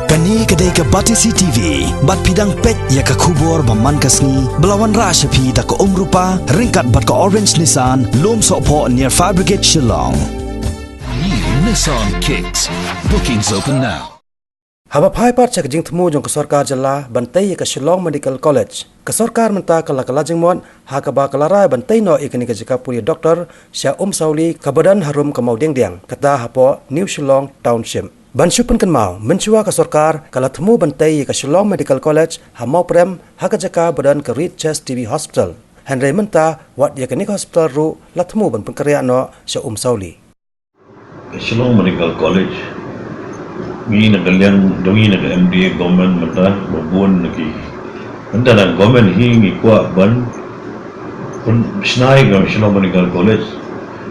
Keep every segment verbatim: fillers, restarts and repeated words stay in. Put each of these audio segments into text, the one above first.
Kane ka dei ka Batesi T V, bad phi dang peit ïa ka khubor ba man ka sngi, ba la wanrah sha phi da ka Umrupa, ryngkat bad ka Orange Nissan, Lumsohphoh near Fire Brigade, Shillong. New Nissan Kicks. Bookings open now. Haba phai pat sha ka jingthmu jong ka sorkar jylla ban tei ïa ka Shillong Medical College, ka sorkar mynta ka la kylla jingmut ha kaba ka la rai ban tei noh ïa kane ka jaka pule doktor sha Umsawli kaba don harum ka Mawdiangdiang, kata hapoh New Shillong Township. Ban shu pynkynmaw, mynshuwa ka sorkar ka la thmu ban tei ïa ka Shillong Medical College ha Mawprem ha ka jaka ba don ka Reed Chest T B Hospital. Hynrei mynta wat ïa kane ka hospital ruh la thmu ban pynkynriah noh sha Umsawli. Ka Shillong Medical College, ngi na ka liang jong ngi na ka M D A government mynta ba bun na ki. Mynta na government hi ngi kwah ban pynshna ïa ka Shillong Medical College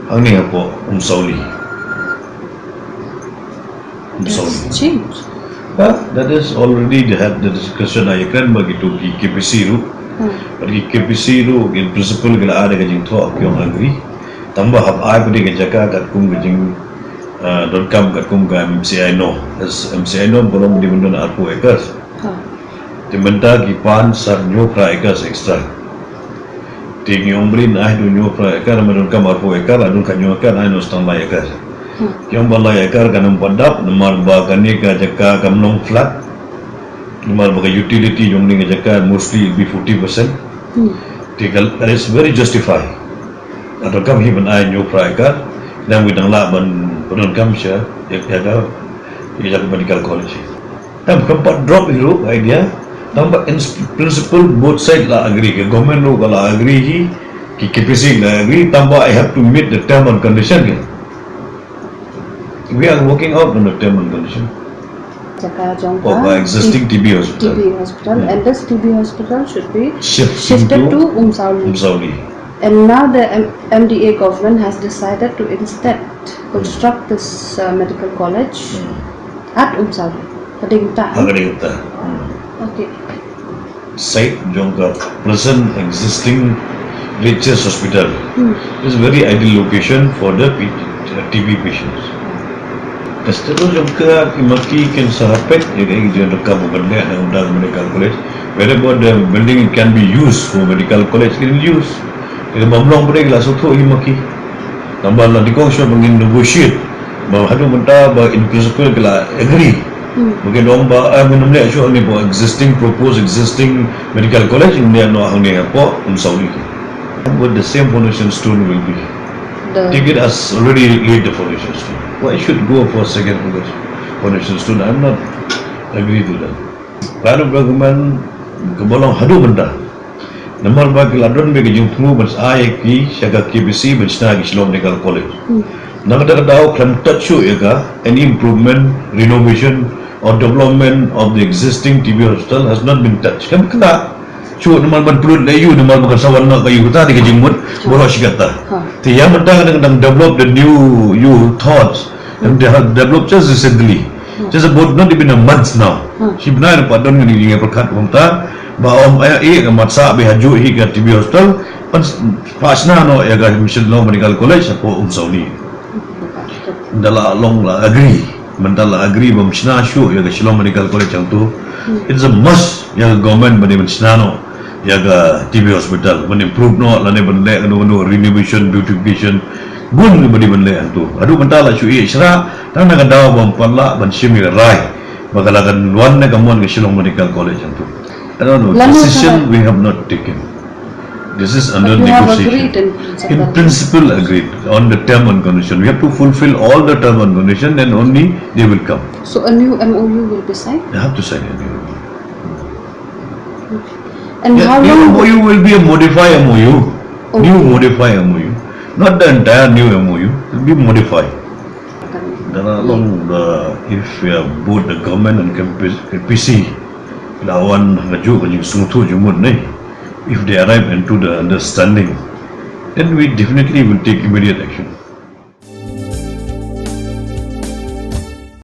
hangne hapoh Umsawli. Umsawli. Change. But that is already they had the discussion, ïakren bad kito ki K P C ruh. Hmm. Bad ki K P C ruh, in principle ki la ai da ka jingthoh ki ong agree. Tangba hap ai pat ka jaka katkum ka jing, ah, donkam katkum ka M C I no. As M C I no ba long dei ban don arphew acres. Ha. Te mynta ki pan san hynñiew phra acres extra. Te ngi ong balei ai hynñiew phra acre, namar donkam arphew acre, la don khathynñiew acre, ai noh tang lai acre. Hmm. Ki ong ba lai acre kan ym pat dap, namar ba kane ka jaka kam long flat. Namar ba ka utility jong kane ka jaka mostly it'll be forty percent. Hmm. Te ka, that is very justified. Ka donkam hi ban ai hynñiew phra acre, nang wi dang lah ban pyndonkam sha ïa ka, ïa ka medical college. Tang kam pat drop hi ruh idea, tangba in principle both side la agree, ka government ruh ka la agree hi, ki K P C la agree, tangba I have to meet the term and condition hi. We are working out on the term and condition. Jaka jong ka existing T B hospital. T B hospital, hmm, and this T B hospital should be shifted to Umsawli. Umsawli. And now the M- MDA government has decided to instead construct this uh, medical college hmm, at Umsawli. Ka dei kumta, ha, ka dei kumta. Hmm. Okay. Site jong ka present existing Reed Chest Hospital, hmm, is very ideal location for the P- uh, T B patients. Ka status jong ka, i maki kin sa hapet ïa ka jong ka ba ban leh na unda medical college. Wherever the building can be used for medical college, it will use. Ïa ka bym long brek la sotho i maki. Namar la dikong shuh ba ngin negotiate. Ba haduh mynta ba in principle ki la agree. Hmm. Ba ki ong ba, ah, ngin ym leh shuh hangne ba existing, proposed existing medical college, ngin leh noh hangne hapoh Umsawli. And with the same foundation stone will be. The ticket has already laid the foundation stone. Why should go for second foundation stone? I'm not agree to that. Ka government ka ba long haduh mynta. Namar ba ki la don bad ka jingthmu ban ai ki sha ka KBC ban shna ki Shillong Medical College. Hmm. Na kata ka daw khlem touch shuh ïa ka, any improvement, renovation or development of the existing TB hospital has not been touched. Khlem kena shuh namar ban pynlut leh ïa u namar ba kan sa wan noh ka ïa u, kata dei ka jingmut baroh shi katta. Ha. Te ïa mynta ka dang develop the new, new thoughts. And they have developed just recently. Hmm. Just about not even a month now. Hmm. Shi bnai ruh pat don kane ka jingpyrkhat kumta ba ong ïa ka mat sah bha hajuh hi ka TB hospital. Pan s- pa shna noh ïa ka Shillong Medical College hapoh Umsawli. Da la long la agree. Mynta la agree bym shna shuh ïa ka Shillong Medical College hangto. Hmm. It's a must ïa ka government ba dei ban shna noh ïa ka TB hospital, ban improve noh lane ban leh kano kano renovation, beautification, bun ba dei ban leh hangto. Haduh mynta la shu ïeh shrah, tang na ka daw bym pat lah ban shim ïa ka rai ba ka la kan wan ne kam wan ka Shillong Medical College hangto. I don't know. Lano decision we have not taken. This is under negotiation. But you have agreed in principle. In principle agreed on the term and condition. We have to fulfill all the term and condition, then only they will come. So a new MOU will be signed? They have to sign a new MOU. And yeah, how long? New MOU will be a modified MOU. Okay. New modified MOU. Not the entire new MOU. It will be modified. Okay. Then along the, if we have both the government and KPC, lawan ngajuk ngajuk sungtu jumut ni, if they arrive into the understanding, then we definitely will take immediate action.